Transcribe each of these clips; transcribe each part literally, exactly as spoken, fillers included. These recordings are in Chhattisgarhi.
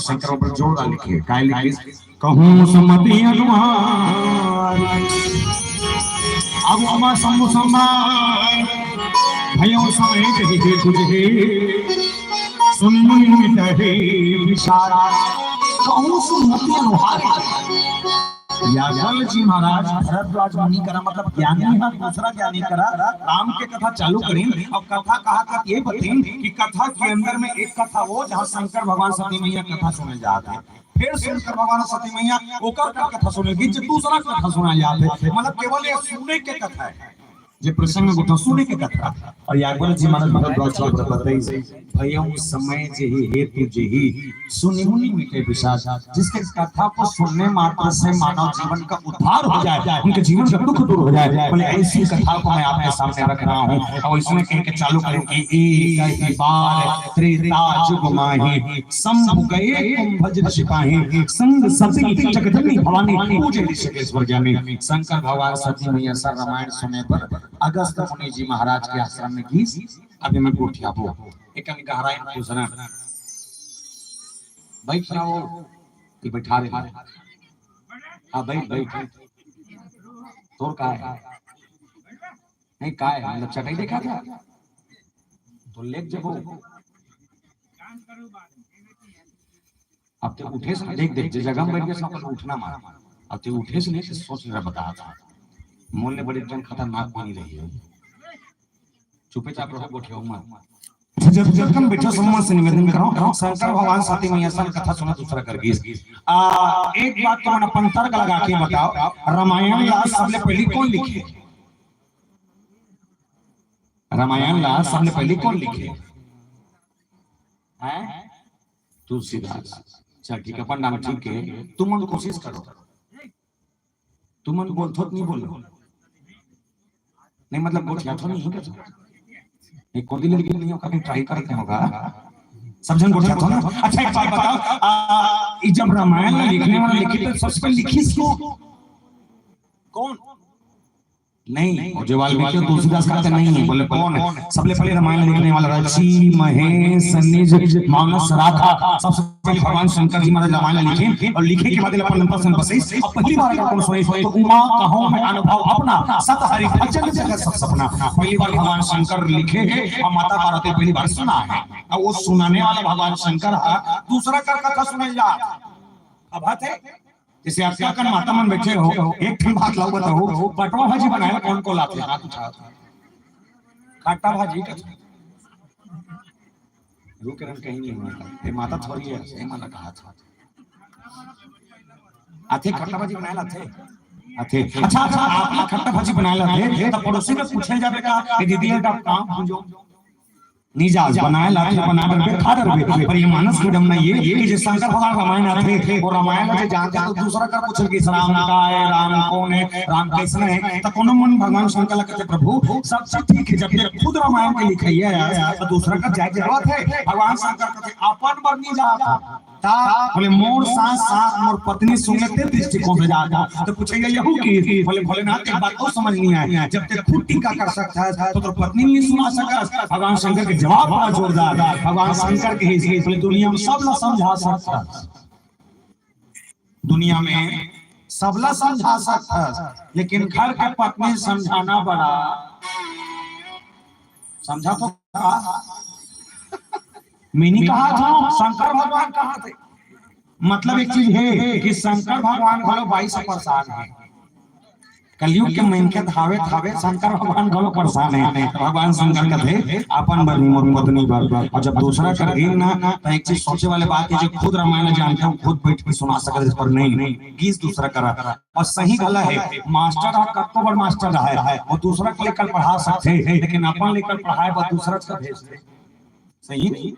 शंकर ऊपर जोरदार लिखे, काय लिखे? कहूँ सुमति अनुहार। अब अमा शंभु संभार, भयउ समय जहि हे तुझे, सुनि मुनि मिटहि विचार। कहूँ सुमति अनुहार। याज्ञवल्क्य जी महाराज भरद्वाज मुनि करा, मतलब ज्ञानी है, दूसरा ज्ञानी करा, राम के कथा चालू करें और कथा कहा तक ये बतें कि कथा के अंदर में एक कथा वो जहाँ शंकर भगवान सती मैया कथा सुने जात है, फिर शंकर भगवान सती मैया ओकर का कथा सुने, बीच दूसरा कथा सुना जात है, मतलब केवल ये सुने के कथा है, जे प्रसंग गोठा सुने के कथा। और याज्ञवल्क्य जी महाराज भरद्वाज जी पर बताई, भयउ समय जहि हे तुझे, सुनि मुनि मिटहि विचार। जिसके कथा को सुनने मात्र से मानव जीवन का उद्धार हो जाए, उनके जीवन का दुख दूर हो जाए, बोले ऐसी कथा को मैं आपके सामने रख रहा हूँ। और इसमें कह के चालू करें कि एक ही बार त्रेता जुग माही, शंभु गए कुंभज ऋषि पाही, संग सती जगजननी भवानी, पूजे ऋषिकेश्वर ज्ञानी। शंकर भगवान सती मैया सर रामायण सुने पर अगस्त मुनि जी महाराज के आश्रम में गीस। अभी मैं गोठियाबो, एक कन गहराई में घुसना। बैठ रहा हो कि बैठा रहे? हाँ, बैठ, बैठ। तोर का है? नहीं, का है? मतलब चटाई देखा था? तो लेट जबो। अब ते उठे से ना, देख, देख, जे जगह में बैठ के सब उठना मार। अब ते उठे से नहीं, तो सोच रहा बता था। मोल ले बड़ी एकदम खतरनाक बनी रही है। चुपे चाप रहो, गोठियाओ मत। अच्छा, जब तक हम बैठो, सम्मान से निवेदन करो, शंकर भगवान सती मैया सन कथा सुना दूसरा कर गीस। आ, एक बात तो मन अपन तर्क लगा के बताओ, रामायण ला सबले पहली कौन लिखे? रामायण ला सबले पहली कौन लिखे? हैं? तुलसीदास। चल ठीक है, अपन नाम ठीक है, तुम मन कोशिश करो, तुम मन बोलथो तो नहीं बोलो, नहीं मतलब गोठियाथो नहीं हो क्या? नहीं, कोदी लड़की नहीं होगा, कहीं ट्राई करते होगा, सब जन गोठियाथो ना। अच्छा, एक बात बताओ, आ, ई जब रामायण में लिखने वाला लिखी तो सबसे पहले लिखी इसको कौन? नहीं, और जो वाल्मीकि और तुलसीदास कहते नहीं है, बोले कौन है? सबले पहले रामायण लिखने वाला रहा, ऋषि महेश निज मानस राखा। सबसे पहले भगवान शंकर जी महाराज रामायण लिखे और लिखे के बाद अपन लंबा सन बसे। अब पहली बार अगर कौन सुने तो उमा कहो मैं अनुभव अपना, सत हरि भजन जगत सब सपना। पहली बार भगवान शंकर लिखे है और माता पार्वती पहली बार सुना है। अब वो सुनाने वाला भगवान शंकर है, दूसरा कर कथा सुनाई जा। अब बात है, जैसे आपके कन माता मन बैठे हो, एक ठन बात लाओ बताओ, पटवा भाजी बनाए कौन को लाथे? हाथ उठा। खट्टा भाजी का। रुक रन कहीं नहीं हुआ था। ये माता थोड़ी है, सही माता कहा था। आथे खट्टा भाजी बनाए लाथे। आथे। अच्छा, अच्छा, आप ना खट्टा भाजी बनाए लाथे, तो पड़ोसी में पूछे जाबे का, "ए दीदी, ये आप काम पूछो।" निजाज बनाए लाथे, बना डरबे, खा डरबे। पर ये मानस के डम नहीं है कि जे शंकर भगवान रामायण आथे, वो रामायण जे जानते तो दूसरा कर पूछल कि राम का है, राम कौन है, राम कैसन है, तो कोनो मन भगवान शंकर ला कहते, "प्रभु, सब चीज ठीक है, जब ये खुद रामायण के लिखइया है, तो दूसरा कर जाए जरूरत है?" भगवान शंकर कहते, "अपन बर नहीं जात।" ता बोले, "मोर सास, सास, मोर पत्नी सुन लेते दृष्टिकोण से जाता।" तो पूछेगा, "यहू की?" बोले, "भोलेनाथ, एक बात तो समझ नहीं आए, जब ते खुद टीका कर सकता है, तो तोर पत्नी नहीं सुना सकता।" भगवान शंकर के जवाब बड़ा जोरदार। भगवान शंकर के ही इसलिए बोले, "दुनिया में सब ला समझा सकता है, दुनिया में सब ला समझा सकता है, लेकिन घर के पत्नी समझाना बड़ा।" समझा तो कहा, मैंने कहा था, शंकर भगवान कहा थे। मतलब एक चीज है कि शंकर भगवान घलो बाई से परेशान है। कलयुग के मनखे धावे धावे शंकर भगवान घलो परेशान है। तो भगवान शंकर कहते, "अपन बर नहीं, मोर पत्नी बर।" और जब दूसरा कर गिन ना, तो एक चीज सोचे वाले बात है, जो खुद रामायण जानते हो, खुद बैठ के सुना सकते, इस पर नहीं, गीस दूसरा करा। और सही घला है, मास्टर हा कतको बड़ मास्टर रहा है, वो दूसरा के लेकर पढ़ा सकते हैं, लेकिन अपन लेकर पढ़ाए बर दूसरा का भेजते। सही है?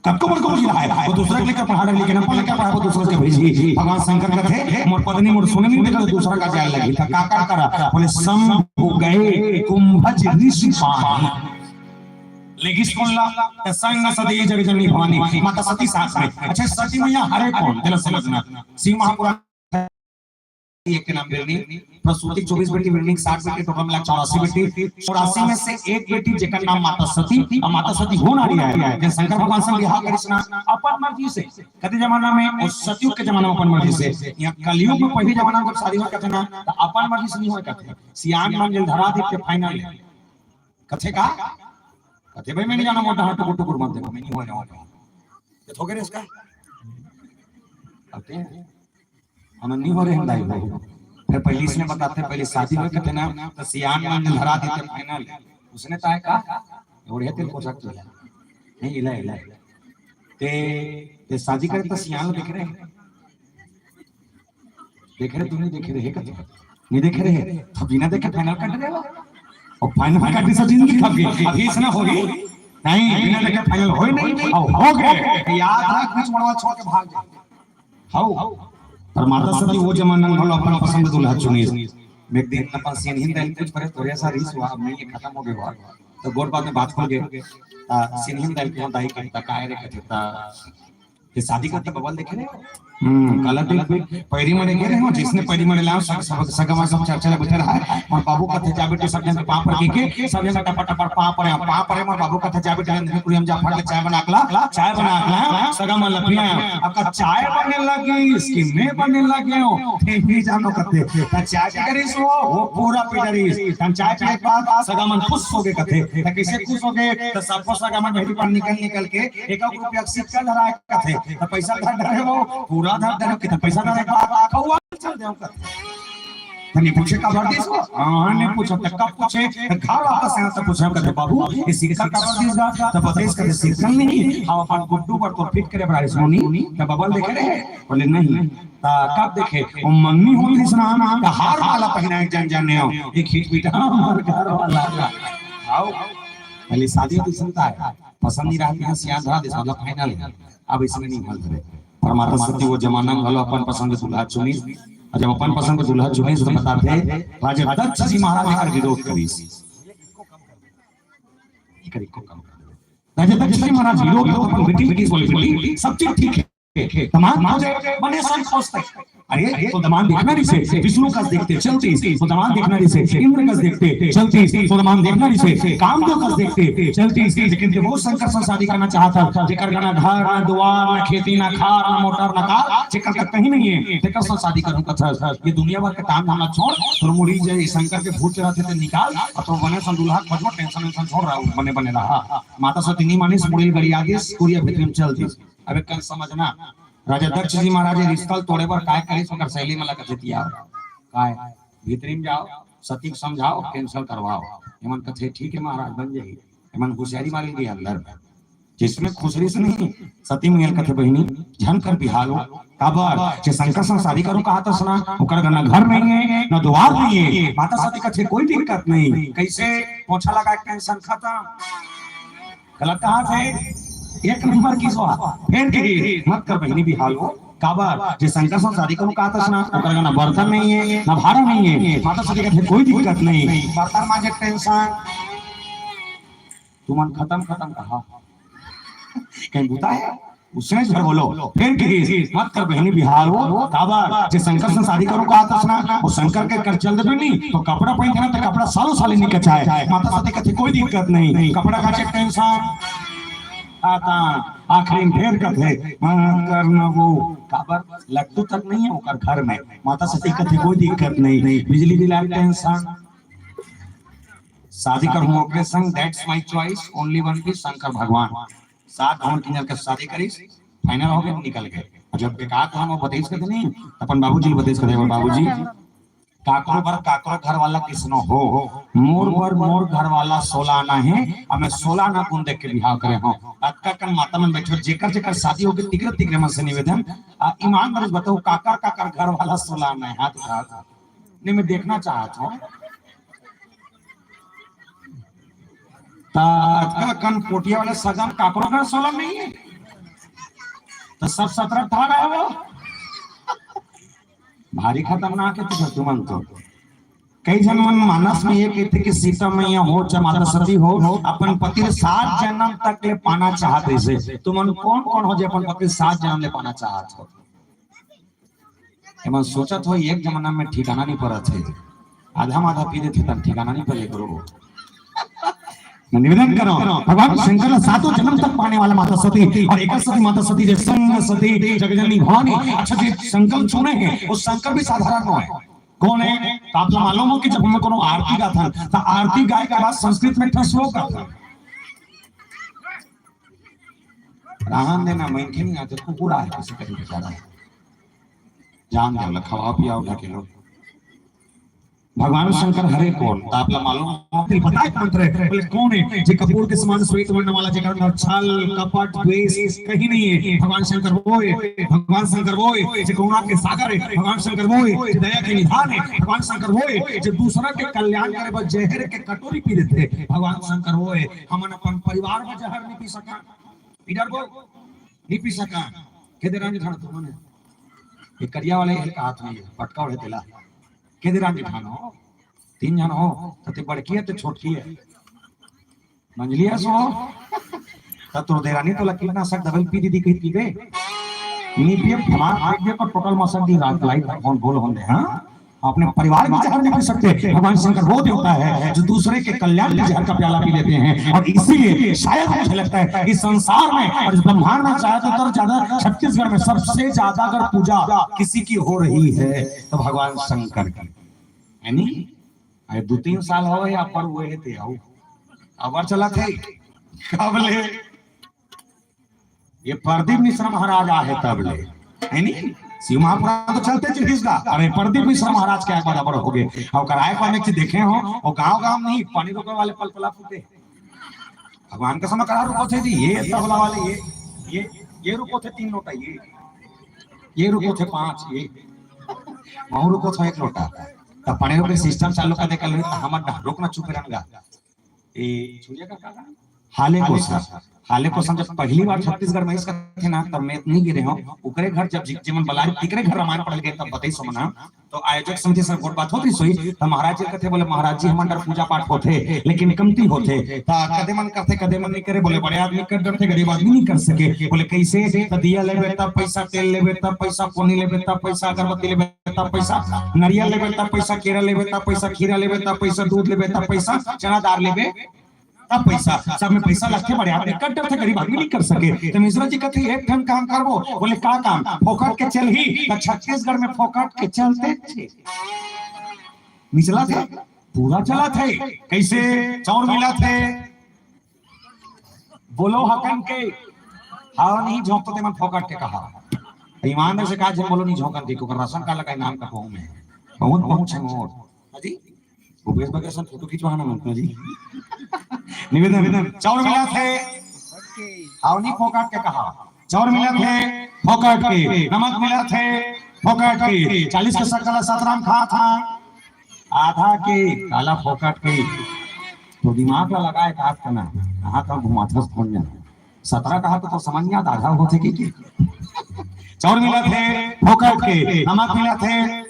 कतको बड़ कोई रहा है, वो दूसरा के लेकर पढ़ा रहे, लेकिन अपन लेकर पढ़ाए बर दूसरा के भेजी। भगवान शंकर कहते, "मोर पत्नी मोर सुने नहीं, तो दूसरा का जाए लगी।" तो का का करा? बोले, "शंभु गए कुंभज ऋषि पाही।" लेकिस कौन ला? तो संग सती जगजननी भवानी, माता सती साथ में। अच्छा, सती मैया हरे कौन? जरा समझना। शिव महापुराण एक के नाम बिरनी, प्रसूति चौबीस बेटी बिरनी, साठ बेटी, टोटल मिला चौरासी बेटी। चौरासी में से एक बेटी जेकर नाम माता सती, अउ माता सती हो ना रही है, जब शंकर भगवान से बिहाव करिस ना, अपन मर्जी से, कति जमाना में, अउ सतयुग के जमाना में अपन मर्जी से। यहाँ कलयुग में पहली जमाना में जब शादी होय कथे ना, तो अपन मर्जी से नहीं होय कथे। सियान मन जल धरा दे के final है। कथे का? कथे भाई, मैं नहीं जाना मोटा हाथ टुकुर टुकुर मत देखो, मैं नहीं होय ना होय। ये थोके रे इसका? कथे? हम नहीं हो रहे हम दाई भाई। फिर पहले इसने बताते, पहले शादी होय कथे ना, तो सियान मन जल धरा देते final। उसने ताय का? और ये तेरे को सकते हैं। नहीं, इला, इला। ते, ते शादी करे तो सियान देख रहे हैं। देख रहे, तू नहीं देख रहे, कथे? नहीं देख रहे, तो बिना देखे final काट रहे हो? अउ final काटे से जिंदगी खप गई। अभी इसना होही? नहीं, बिना देखे final होय नहीं। अउ हो गए, याद रख, बीच मड़वा छोड़ के भाग जा। हव। पर माता सती वो जमाना में घलो अपन पसंद दूल्हा चुनिस। मैं एक दिन अपन सिनहिन दाई कुछ परे तोरे सा रिस हुआ, अब नहीं, ये खतम हो गए बात। तो गोठ बात में बात खुल गए। ता सिनहिन दाई के दाई कहता, "काय रे?" कथे ता ये शादी करते बबल देखे रहे हो? हम्म, काला देख भी पैरी मड़े गे रहे हो, जिसने पैरी मड़े लाओ, सब, सब, सगा मन सब चर्चा ला बैठे रहा है। अउ बाबू कथे, "जा बेटी, सब जन के पाँव पर के, के, सब जन का टपर, टपर पाँव परे, पाँव परे।" अउ बाबू कथे, "जा बेटी, नंदनी कुड़ी हम जा फट ले चाय बना के ला, चाय बना के ला, सगा मन ला पिया।" अब का चाय बने लगी, इसकी मैं बने लगे हो, ते ही जानो कथे। त चाय पी करिस वो, वो पूरा पी डरिस। त चाय पीए के बाद सगा मन खुश हो गए कथे। त कैसे खुश हो गए? त सबको सगा मन भेड़ी पर निकल, निकल के एक, एक रुपया के सिक्का धरा कथे, त पैसा धर डरे वो, पूरा धर डरे, कितना पैसा धरे बा, कौआ चल देव कथे। त नहीं पूछे का भर दिस वो? हाँ, नहीं पूछे, त कब पूछे? त घर वापस आए त पूछे कथे, "बाबू, ये सिक्का का भर दिस गा?" त बताइस कथे, "सिक्का नहीं, हम अपन गुड्डू बर तो फिट करे बर आइस होनी, त बबल देखे रहे?" बोले, "नहीं।" त कब देखे? वो मन्नी होती स्नान, त हार माला पहनाए जन जाने हो, एक खींच पीटा हमार घर वाला का। आओ, पहले शादी होती सुनता है, पसंद नहीं रहती है, सियान धरा दिस, मतलब final है। अब इसमें नहीं हल करे। पर माता सती वो जमाना में घलो अपन पसंद के दूल्हा चुनिस, अउ जब अपन पसंद के दूल्हा चुनिस, तो बताथे, राजा दक्ष जी महाराज एकर विरोध करिस। एकर एको काम कर दे। राजा दक्ष जी महाराज विरोध, अपन बेटी, बेटी बोले, "बेटी, सब चीज ठीक है, दमांद हो जाए, बने संतोष तक।" अरे, तो दमांद देखना रहिसे, विष्णु कस देखते चलतीस, तो दमांद देखना रहिसे, इंद्र कस देखते चलतीस, तो दमांद देखना रहिसे, कामदेव कस देखते चलतीस। लेकिन जब वो शंकर से शादी करना चाहत हे, जेकर ना घर, ना दुआर, ना खेती, ना खार, ना मोटर, ना कार, जेकर तक कहीं नहीं है, तेकर से शादी करहूं कथे। ये दुनिया भर के काम धाम ला छोड़, तोर मुड़ी जे शंकर के भूत चढ़ाथे ते निकाल, अउ तो बने सन दूल्हा खोजबो, tension वेंशन छोड़ रहा, बने बने रहा। माता सती नहीं मानिस, मुड़ी गड़िया दिस, कुरिया भीतरी में चल दिस। अब एक कन समझना, राजा दक्ष जी महाराज ये रिश्ता ल तोड़े बर काय करिस, ओकर सहेली मन ला कथे तियाव। काय? भीतरी में जाओ, सती के समझाओ, cancel करवाओ। एमन कथे, "ठीक है महाराज, बन जाही।" एमन होशियारी मारे गे अंदर में। जिसमें खुसरी से नहीं, सती मैया ल कथे, "बहिनी, झन कर बिहाव, काबर, जे शंकर संग शादी करहूं कहत हस ना, ओकर घर, ना घर नहीं है, ना दुआर नहीं है।" माता सती कथे, "कोई दिक्कत नहीं।" कैसे? पोछा लगा के tension खत्म। गलत कहा थे, एक नंबर की सो। फिर कही, "मत कर बहिनी बिहाव, काबर, जे शंकर संग शादी करहूं कहत हस ना, ओकर घर ना बर्तन नहीं है, ना भाड़ा नहीं है।" माता सती कथे, "कोई दिक्कत नहीं।" बर्तन मांजे tension, तुमन खत्म, खत्म कहा। कहीं बुता है? उसने घर बोलो, फिर कही, "मत कर बहिनी बिहाव, काबर, जे शंकर संग शादी करहूं कहत हस ना, वो शंकर के कर चल देबे नहीं, तो कपड़ा पहन के ना, तो कपड़ा सालों साल नहीं कचाए।" माता सती कथे, "कोई दिक्कत नहीं।" कपड़ा काचे tension। आता, आखिरी में फिर कथे, "मत कर ना वो, काबर, लड्डू तक नहीं है ओकर घर में।" माता सती कथे, "कोई दिक्कत नहीं।" बिजली बिल आए tension। शादी करहूं ओकरे संग, that's my choice, only one भी शंकर भगवान। सात धाम किंजर के शादी करिस, final हो गए, निकल गए। अउ जब एकाध धाम वो बतेस कथे नहीं, अपन बाबूजी ल बतेस कथे, "बाबूजी, काकरो बर काकरो घर वाला किसनो हो, मोर बर मोर घर वाला सोला आना है, अउ मैं सोला आना गुन देख के बिहाव करे हूं।" अतका कन माता मन बैठे, जेकर जेकर शादी होगे, तिकरे तिकरे मन से निवेदन, आ, ईमानदारी से बताओ, काकर काकर घर वाला सोला आना है, हाथ उठा। नहीं, मैं देखना चाहत हूं। ता अतका कन कोटिया वाले सगा म काकरो घर सोला नहीं है, तो सब सतरा अठारह है वो। भारी खतरनाक है तो तुमन तो। कई झन मन मानस में ये कहते कि सीता मैया हो चाहे माता सती हो, अपन पति ल सात जन्म तक ले पाना चाहत रहिसे। तुमन कौन कौन हो जे अपन पति ल सात जन्म ले पाना चाहत हो? एमन सोचत हो एक जमाना में ठिकाना नहीं पड़त हे, आधा माधा पी देथे तब ठिकाना नहीं पड़े करो। मैं निवेदन कर रहा हूँ, भगवान शंकर ला सातों जन्म तक पाने वाला माता सती, और एक सती माता सती जे संग सती जगजननी भवानी, अच्छा जे शंकर चुने हैं, वो शंकर भी साधारण नो है। कौन है? तो आप ला मालूम हो कि जब हम कोनो आरती गाथन, तो आरती गाय के बाद संस्कृत में ठन श्लोक गाथन। रहन देना, मनखे नहीं आते, कुकुर आए, किसी कहीं बेचारा है। जान दे, खवा पियाओ, ढकेलो। भगवान शंकर हरे कौन? तो आप ला मालूम हो, फिर बताए मंत्र है। बोले, कौन है जे कपूर के समान श्वेत वर्ण वाला, जेकर अंदर छल, कपट, द्वेष कहीं नहीं है? भगवान शंकर वो है, भगवान शंकर वो है जे करुणा के सागर है, भगवान शंकर वो है जे दया के निधान है, भगवान शंकर वो है जे दूसरा के कल्याण करे बर जहर के कटोरी पी लेथे। भगवान शंकर वो है। हमन अपन परिवार में जहर नहीं पी सका, पी डरबो, नहीं पी सका। के दे रानी ठाणो तुमन, ये करिया वाले, ये का हाथ में पटका ओढ़े तेला, के दे रानी ठाणो, तीन जन हो, तो ते बड़की है, ते छोटकी है, मंझली है सो, तो तोर देरानी तो ला कीटनाशक दवाई पी दीदी कही पीबे, नहीं पिए, फलाट फेंक दे तो टोटल मसक दी रात लाई, कौन बोल होंगे, हाँ? अपने परिवार में जहर नहीं पी सकते। भगवान शंकर वो देवता है जो दूसरे के कल्याण के जहर का प्याला पी लेते हैं, और इसीलिए शायद मुझे लगता है इस संसार में और इस ब्रह्मांड में शायद उधर ज्यादा, छत्तीसगढ़ में सबसे ज्यादा अगर पूजा किसी की हो रही है तो भगवान शंकर की, है नी? अरे दो तीन साल हो या पर हुए है ते आओ, अबर चला थे, कब ले ये प्रदीप मिश्र महाराज आहे तब ले, है नी? शिव महापुराण तो चलते छत्तीसगढ़, अरे प्रदीप मिश्र महाराज के एक बार अबर हो गए, और कराए को अनेक चीज देखे हो, और गांव गांव नहीं, पानी रोके वाले पलपला फूटे। भगवान का समय करा रुको थे जी, ये तबला वाले, ये, ये, ये रुको थे तीन लोटा, ये, ये रुको थे पांच, ये, वहां रुको थे एक लोटा। तब पानी रोके सिस्टम चालू कर दे कर, हम रुकना चुप रहना। ए, छुरिया का का? हाले कोसा। हाले कोसा जब पहली बार छत्तीसगढ़ में इसका थे ना, तब मैं नहीं गिरे हूँ। ओकरे घर जब जि-, जेमन बलारी तिकरे घर रामायण पढ़ल गए, तब बताई सोमना। तो आयोजक समिति से गोठ बात होत रही सोई, तो महाराज जी कथे बोले, "महाराज जी, हमन डर पूजा पाठ होथे, लेकिन कमती होथे।" ता कदे मन करथे, कदे मन नहीं करे। बोले, "बड़े आदमी कर डरथे, गरीब आदमी नहीं कर सके।" बोले, "कैसे?" तो दिया लेबे तब पैसा, तेल लेबे तब पैसा, कोनी लेबे तब पैसा, अगरबत्ती लेबे तब पैसा, नरियल लेबे तब पैसा, केरा लेबे तब पैसा, खीरा लेबे तब पैसा, दूध लेबे तब पैसा, चना दार लेबे तब पैसा, सब में पैसा लगथे, बड़े आदमी कर डरथे, गरीब आदमी नहीं कर सके। तो मिश्रा जी कथे, "एक ठन काम करबो।" बोले, "का काम?" "फोकट के चलही।" तो छत्तीसगढ़ में फोकट के चलते थे, निचला थे, पूरा चला थे। कैसे? चाउर मिला थे, बोलो हकन के, हाँ नहीं झोंक तो ते मन फोकट के कहा। ईमान से कहा, "झन बोलो नहीं झोंकन के, क्योंकि राशन कार्ड लगाए नाम का कहूँ मैं।" बहुत पहुँच है मोर। हाँ जी? भूपेश बघेल सन फोटो खिंचवाना मत जी। निवेदन, निवेदन, चाउर मिला थे, हाँ नहीं फोकट के कहा। चाउर मिला थे, फोकट के, नमक मिला थे, फोकट के, चालीस के शक्कर ला सतराम खा था, आधा के काला फोकट के। तो दिमाग ला लगाए काट करना, कहाँ का घुमाथस कौन जाना। सतरा कहा तो, तो समझ नहीं आता, आधा होथे कि, कि? चाउर मिला थे, फोकट के, नमक मिला थे,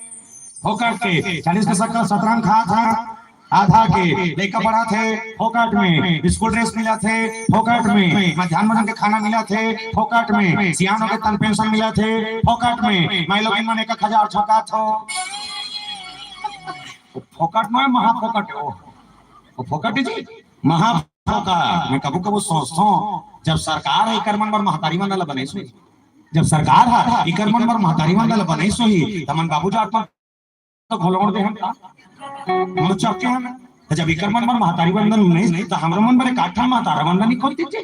फोकट के, चालीस के शक्कर सतराम खा था, आधा के, लइका पढ़ा थे, फोकट में, स्कूल ड्रेस मिला थे, फोकट में, मध्यान्ह भोजन के खाना मिला थे, फोकट में, सियानो के तन पेंशन मिला थे, फोकट में, मैं लोग मन एक एक हजार झोंका थो। फोकट में महा फोकट हो, वो फोकट जी, महा फोकट। मैं कभू कभू सोचता हूँ, जब सरकार है इकर मन बर महतारी मन ला बनाइस होही, जब सरकार है इकर मन बर महतारी मन ला बनाइस होही, त मन बाबू जात मन तो घोलोड़ दे हम का? हम चौके हम। तो जब इकर मन बर महतारी बंधन नहीं, तो हमरो मन बर एक आठ ठन महतारा बंधन नहीं खोल दीजिए।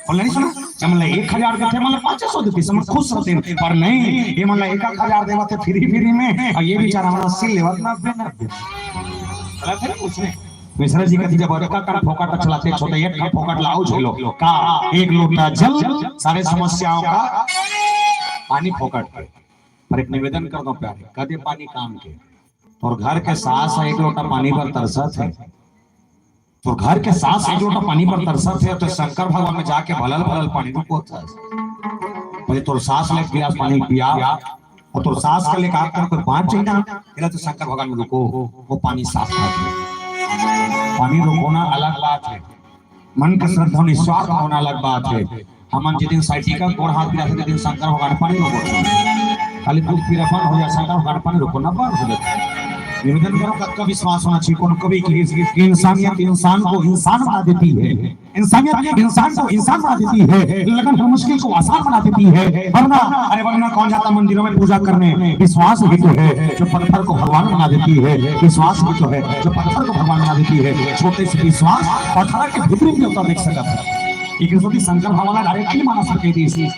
बोल नहीं सुना, जब मतलब एक हजार देते, मतलब पाँच सौ देते, सब खुश रहते हैं। पर नहीं, ये मतलब एक एक हजार देवा थे फ्री फ्री में, और ये बेचारा हमारा सिल लेवा ना दे, ना दे। गलत है ना कुछ नहीं। मिश्रा जी कहती, "जब अतका कन फोकट चलाते, छोटे एक कन फोकट लाओ, झेलो।" का एक लोटा जल, सारे समस्याओं का पानी फोकट। पर एक निवेदन कर दो प्यारे, कदे पानी काम के। तोर घर के सास ह एक लोटा पानी बर तरसत हे, तोर घर के सास एक लोटा पानी बर तरसत हे, तो शंकर भगवान में जाके भलल भलल पानी रुकोथस। बोले, "तोर सास ला एक गिलास पानी पिया, और तोर सास के लिए कहा कर कोई बात चाहिए ना, तेरा तो शंकर भगवान में रुको, वो पानी साफ कर दे।" पानी रुकोना अलग बात है, मन के श्रद्धा निस्वार्थ होना अलग बात है। हमन जे दिन साइटिका गोड़ हाथ गिराथे, ते दिन शंकर भगवान पानी में बोलथे। खाली दुख पीरा बंद हो जाए, सारा गड़पन लोग ना बंद हो जाए। निवेदन करो, कब का विश्वास होना चाहिए, कौन कभी कि, कि इंसानियत इंसान को इंसान बना देती है, इंसानियत इंसान को इंसान बना देती है, लगन हर मुश्किल को आसान बना देती है। वरना, अरे वरना कौन जाता मंदिरों में पूजा करने? विश्वास ही तो है जो पत्थर को भगवान बना देती है, विश्वास ही तो है जो पत्थर को भगवान बना देती है। छोटे से विश्वास पत्थर के भीतरी में होता देख सकता है। एक सरस्वती संकल्प भावना डायरेक्टली माना सकते थी।